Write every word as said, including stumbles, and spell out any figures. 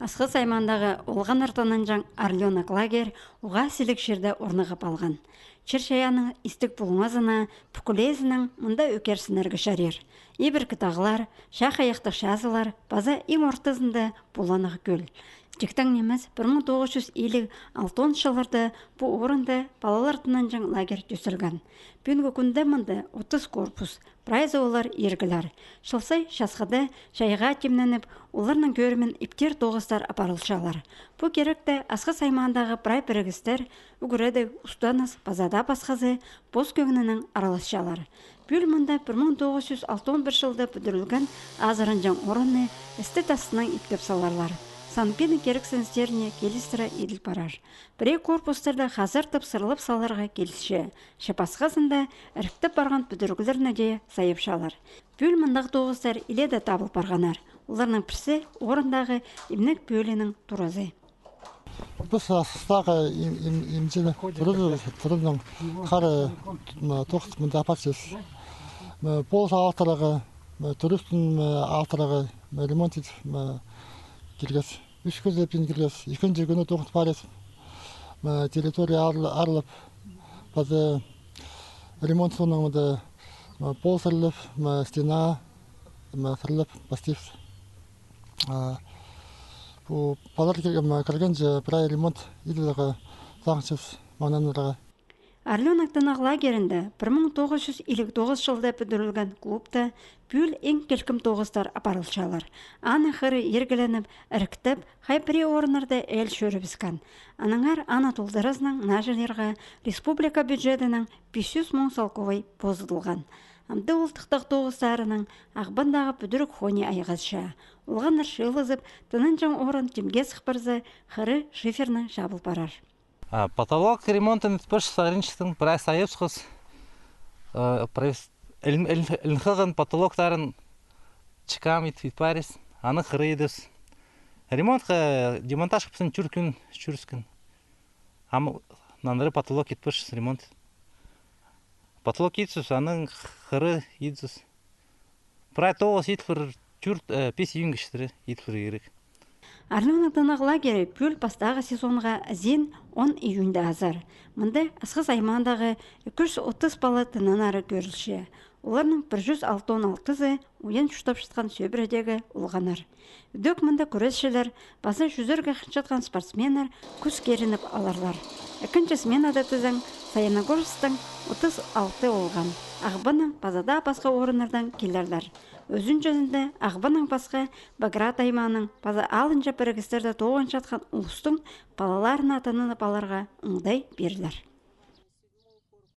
Асхыс аймаандағы Олғаннар тынанҷаң «Орлёнок» лагерь уғаа сіліг чирде орнығып алған. Чир-чайаанның истіг пулуңазына, пӱкӱлезінең мында ӧкерсінерге чарир. Ибіркі тағлар, чахайахтығ чазылар паза иң ортызында пуланығ кӧл. Тиктең нимес, пір муң тоғыс чӱс илиг алтон чылларда пу орында палалар тынанҷаң лагерь тӧстелген. Пӱӱнгі кӱнде мында отыс корпус, прайзы олар иргілер. Чыл сай часхыда чайға тимненіп, оларның кӧрімін иптер тоғыстар апарылчалар. Пу киректе Асхыс аймаандағы прай пірігістер, «Ӱгредіг», «Устаныс» паза даа пасхазы пос кӧңнінең араласчалар. Пӱӱл мында пір муң тоғыс чӱс алтон пір чылда пӱдірілген азыранҷаң орынны істі-тастынаң иптеп саларлар. Санкинің кирексіністеріне килістіре иділ парар. Пірее корпустарда хазартып сырлап саларға килісче, че пасхазында іріктеп парған пӱдіріглерні дее сайапчалар. Пӱӱл мындағы тоғыстар илееде табыл парғаннар. Оларның пірсі орындағы имнег пӧлиинің туразы. Піс Асхыстағы им-, им-, имҷіні турар, турарның хара, м, тоғыс мында апарчабыс. М, полыс алтырағы, м, турыстың, м, алтырағы, м, ремонт идіп, м, килгес. Ӱс кӱнде пин килгес. Ікінҷі кӱні тоғын парыс. М, территория арыл-, арылып, паза ремонт соонаң мында, м, пол сырлап, м, стена, м, сырлап пастабыс. А, пу палалар кір-, м, кіргенҷе прай ремонт иділерге сағынчабыс, маңнанарға. «Орлёнок» тынағ лагерінде пір муң тоғыс чӱс илиг тоғыс чылда пӱдірілген клубта пӱӱл иң килкім тоғыстар апарылчалар. Аның хыры иргіленіп, іріктеп, хай пірее орыннарда эл чӧрібіскен. Аннаңар аны толдыразынаң наа чылларға республика бюджетінең пис чӱс муң салковай позыдылған. Амды ол тыхтағ тоғыстарынаң Ағбандағы пӱдіріг хони айғасча. Олғаннар чыылызып, тынанҷаң орын тимге сых парза, хыры шифернең чабыл парар. А, потолок ремонтын итпіс саринчтың прай сайыпсхыс. Э, прай с-, ілін-, ілін-, ілінхеген потолоктарын чыкам ит, ит парис, аны хыры идіс. Ремонтха демонтаж пісін чӱр кӱн чӱріскен. Ам нандыры потолок итпіс ремонт. Потолок итсіс, аның хыры итсіс. Прай тоғыс ит пір чӱр, э, пис июньге читіре ит пір ирік. «Орлёнок» тынағ лагері пӱӱл пастағы сезонға ізен он июньда азар. Мында Асхыс аймаандағы ікі чӱс отыс пала тынанары кӧрілче. Оларның пір чӱс алтон алтызы уян чуртапчатхан сӧбіредегі олғаннар. Ідӧк мында кӱресчілер паза чӱзерге хынчатхан спортсменнер кӱс кирініп аларлар. Ікінҷі сменада тізең, Саяногорсктаң отыс алты олған, Ағбаннаң паза даа пасха орыннардаң килерлер. Ӱзінҷізінде Ағбаннаң пасха Баграт аймааның паза алынҷа пірігістерде тоғынчатхан улустың палаларына тынанып аларға оңдай пирілер.